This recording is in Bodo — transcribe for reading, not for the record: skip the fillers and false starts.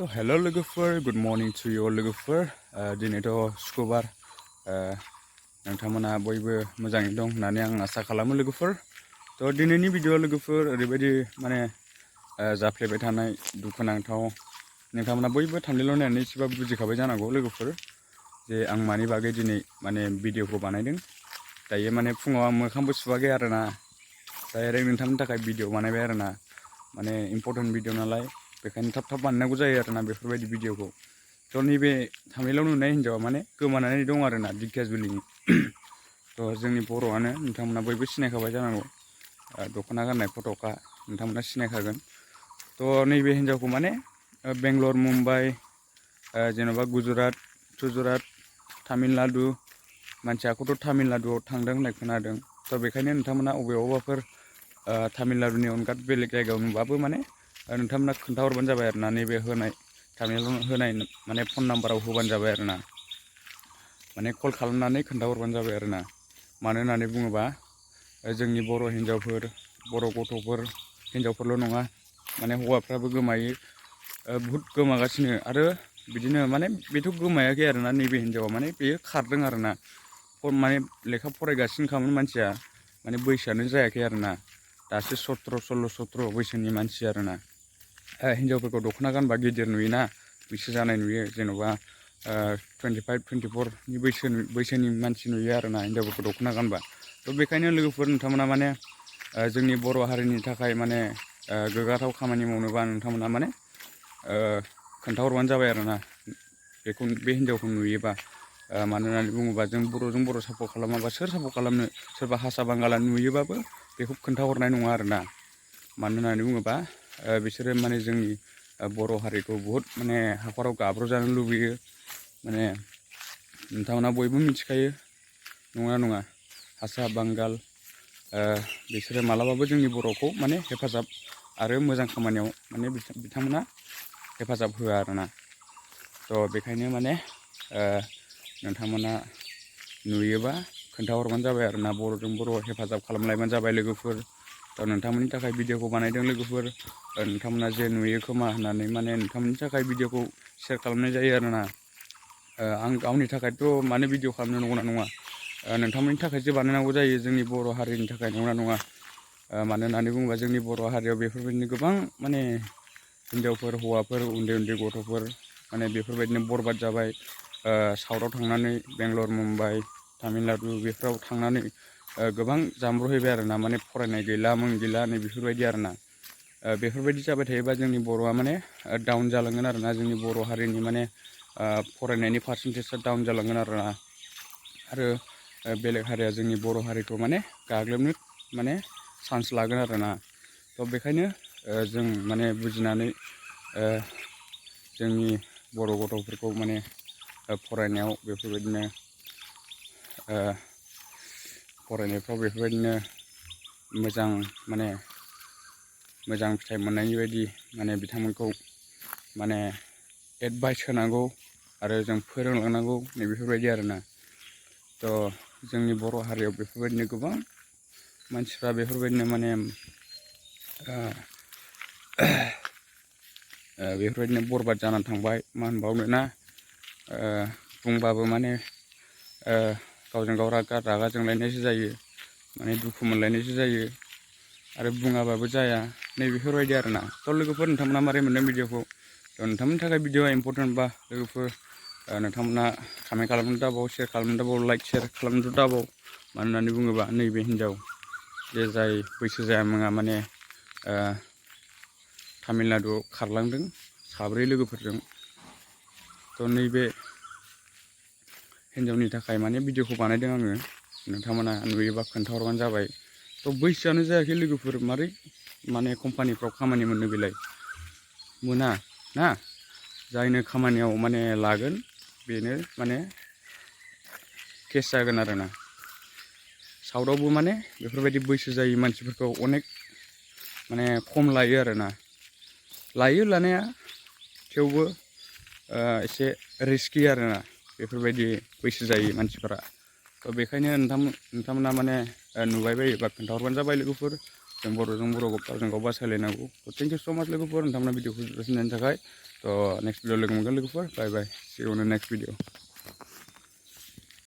तो हेलो लोगोफोर गुड मर्निं टू यू लोगोफोर दिनैथ' शुक्रबार नोंथांमोना बयबो मोजाङै दं होननानै आं आसा खालामो लोगोफोर। तो दिनैनि भिडिअ लोगोफोर ओरैबायदि माने जाफ्लेबाय थानाय दुखुनांथाव नोंथांमोना बयबो थांनायल' नायनानै एसेबाबो बुजिखाबाय जानांगौ लोगोफोर जे आं मानि बागै दिनै माने भिडिअखौ बानायदों। दायो माने फुङाव आं मोखांबो सुवाखै आरोना, डाइरेक्ट नोंथांनि थाखाय भिडिअ बानायबाय आरोना, माने इम्पर्टेन्ट भिडिअ नालाय बेखायनो थाब थाब बानायनांगौ जायो आरोना बेफोरबायदि भिडिअखौ। थ' नैबे थामिलाव नुनाय हिन्जावा माने गोमानानै दं आरोना दिखियाजुलिनि। थ' जोंनि बर'आनो नोंथांमोना बयबो सिनायखाबाय जानांगौ, दख'ना गाननाय फट'खा नोंथांमोना सिनायखागोन। थ' नैबे हिन्जावखौ माने बेंगलर मुम्बाइ जेन'बा गुजरात तामिलनाडु मानसियाखौथ' तामिलनाडुआव थांदों होननाय खोनादों। थ' बेखायनो नोंथांमोना अबेयावबाफोर तामिलनाडुनि अनगा बेलेग जायगायाव नुबाबो माने नोंथांमोना खोन्थाहरबानो जाबाय आरोना, नैबे होनाय तामिलाव होनाय माने फन नाम्बाराव होबानो जाबाय आरोना, माने कल खालामनानै खोन्थाहरबानो जाबाय आरोना। मानो होननानै बुङोबा जोंनि बर' हिन्जावफोर बर' गथ'फोर हिन्जावफोरल' नङा माने हौवाफ्राबो गोमायो, बुहुद गोमागासिनो। आरो बिदिनो माने बेथ' गोमायाखै आरोना, नैबे हिन्जावा माने बेयो खारदों आरोना, माने लेखा फरायगासिनोखामोन मानसिया, माने बैसोआनो जायाखै आरोना, दासो 17 बैसोनि मानसि आरोना। हिन्जावफोरखौ दख'ना गानबा गिदिर नुयोना, बैसो जानाय नुयो, जेन'बा 25-24नि बैसोनि मानसि नुयो आरोना हिन्जावफोरखौ दख'ना गानबा। थ' बेखायनो लोगोफोर नोंथांमोना माने जोंनि बर' हारिनि थाखाय माने गोग्गाथाव खामानि मावनोबा नोंथांमोना माने खोन्थाहरबानो जाबाय आरोना, बेखौ बे हिन्जावखौ नुयोबा। मानो होननानै बुङोबा जों बर'जों बर' सापर्ट खालामाबा सोर सापर्ट खालामनो, सोरबा हारसा बांगाला नुयोबाबो बेखौ खोन्थाहरनाय नङा आरोना। मानो होननानै बुङोबा बिसोरो माने जोंनि बर' हारिखौ बुहुद माने हाखराव गाब्र'जानो लुबैयो। माने नोंथांमोना बयबो मिथिखायो नङा नङा, हारसा बांगाल बिसोरो मालाबाबो जोंनि बर'खौ माने हेफाजाब आरो मोजां खामानियाव माने बिथांमोना हेफाजाब होआ आरोना। थ' बेखायनो माने नोंथांमोना नुयोबा खोन्थाहरबानो जाबाय आरोना, बर'जों बर' हेफाजाब खालामलायबानो जाबाय लोगोफोर। थ' नोंथांमोननि थाखाय भिडिअखौ बानायदों लोगोफोर, नोंथांमोना जे नुयो खोमा होननानै माने नोंथांमोननि थाखाय भिडिअखौ शेयार खालामनाय जायो आरोना। आं गावनि थाखायथ' मानो भिडिअ खालामनो नंगौना नङा, नोंथांमोननि थाखायसो बानायनांगौ जायो, जोंनि बर' हारिनि थाखाय नंगौना नङा। मानो होननानै बुङोबा जोंनि बर' हारियाव बेफोरबायदिनो गोबां माने हिन्जावफोर हौवाफोर उन्दै उन्दै गथ'फोर माने बेफोरबायदिनो बरबाद जाबाय, साउथाव थांनानै बेंगलर मुम्बाइ तामिलनाडु बेफोराव थांनानै गोबां जामब्र'हैबाय आरोना, माने फरायनाय गैला मोन गैला नै बेफोरबायदि आरोना। बेफोरबायदि जाबाय थायोबा जोंनि बर'आ माने डाउन जालांगोन आरोना, जोंनि बर' हारिनि माने फरायनायनि पारसेन्टेजआ डाउन जालांगोन आरोना। आरो बेलेग हारिया जोंनि बर' हारिखौ माने गाग्लोबनो माने चान्स लागोन आरोना। थ' बेखायनो जों माने बुजिनानै जोंनि बर' गथ'फोरखौ माने फरायनायाव बेफोरबायदिनो मोजां माने मोजां फिथाइ मोननायनि बायदि माने बिथांमोनखौ माने एडभाइस होनांगौ आरो जों फोरोंलांनांगौ नै बेफोरबायदि आरोना। थ' जोंनि बर' हारियाव बेफोरबायदिनो गोबां मानसिफ्रा बेफोरबायदिनो माने बेफोरबायदिनो बरबाद जानानै थांबाय, मा होनबावनो ना, बुंबाबो माने गावजों गाव रागा जोंलायनायसो जायो, माने दुखु मोनलायनायसो जायो, आरो बुङाबाबो जाया नै बेफोरबायदि आरोना। थ' लोगोफोर नोंथांमोना मारै मोनदों भिडिअखौ? थ' नोंथांमोननि थाखाय भिडिअआ इम्पर्टेन्टबा लोगोफोर नोंथांमोना कमेन्ट खालामनो दाबाव, शेयार खालामनो दाबाव, लाइक शेयार खालामनो दाबाव। मानो होननानै बुङोबा नैबे हिन्जाव जे जाय बैसो जाया मुङा माने तामिलनाडुआव खारलांदों 7 लोगोफोरजों। थ' नैबे हिन्जावनि थाखाय माने भिडिअखौ बानायदों आङो, नोंथांमोना नुयोबा खोन्थाहरबानो जाबाय। थ' बैसोआनो जायाखै लोगोफोर, मारै माने कम्पानिफ्राव खामानि मोननो बेलाय, मोना ना, जायनो खामानियाव माने लागोन बेनो माने केस जागोन आरोना। साउथावबो माने बेफोरबायदि बैसो जायै मानसिफोरखौ अनेक माने खम लायो आरोना, लायो लानाया, थेवबो एसे रिस्कि आरोना बेफोरबायदि बैसो जायै मानसिफोरा। थ' बेखायनो नोंथांमोना माने नुबाय बायोबा खोन्थाहरबानो जाबाय लोगोफोर, जों बर'जों बर' गावजों गाव बासायलायनांगौ। थेंक इउ स' माच लोगोफोर, नोंथांमोना भिडिअखौ होनायनि थाखाय। थ' नेक्स्ट भिडिअ लोगो मोनगोन लोगोफोर बाय बाय सि इउ इन नेक्स्ट भिडिअ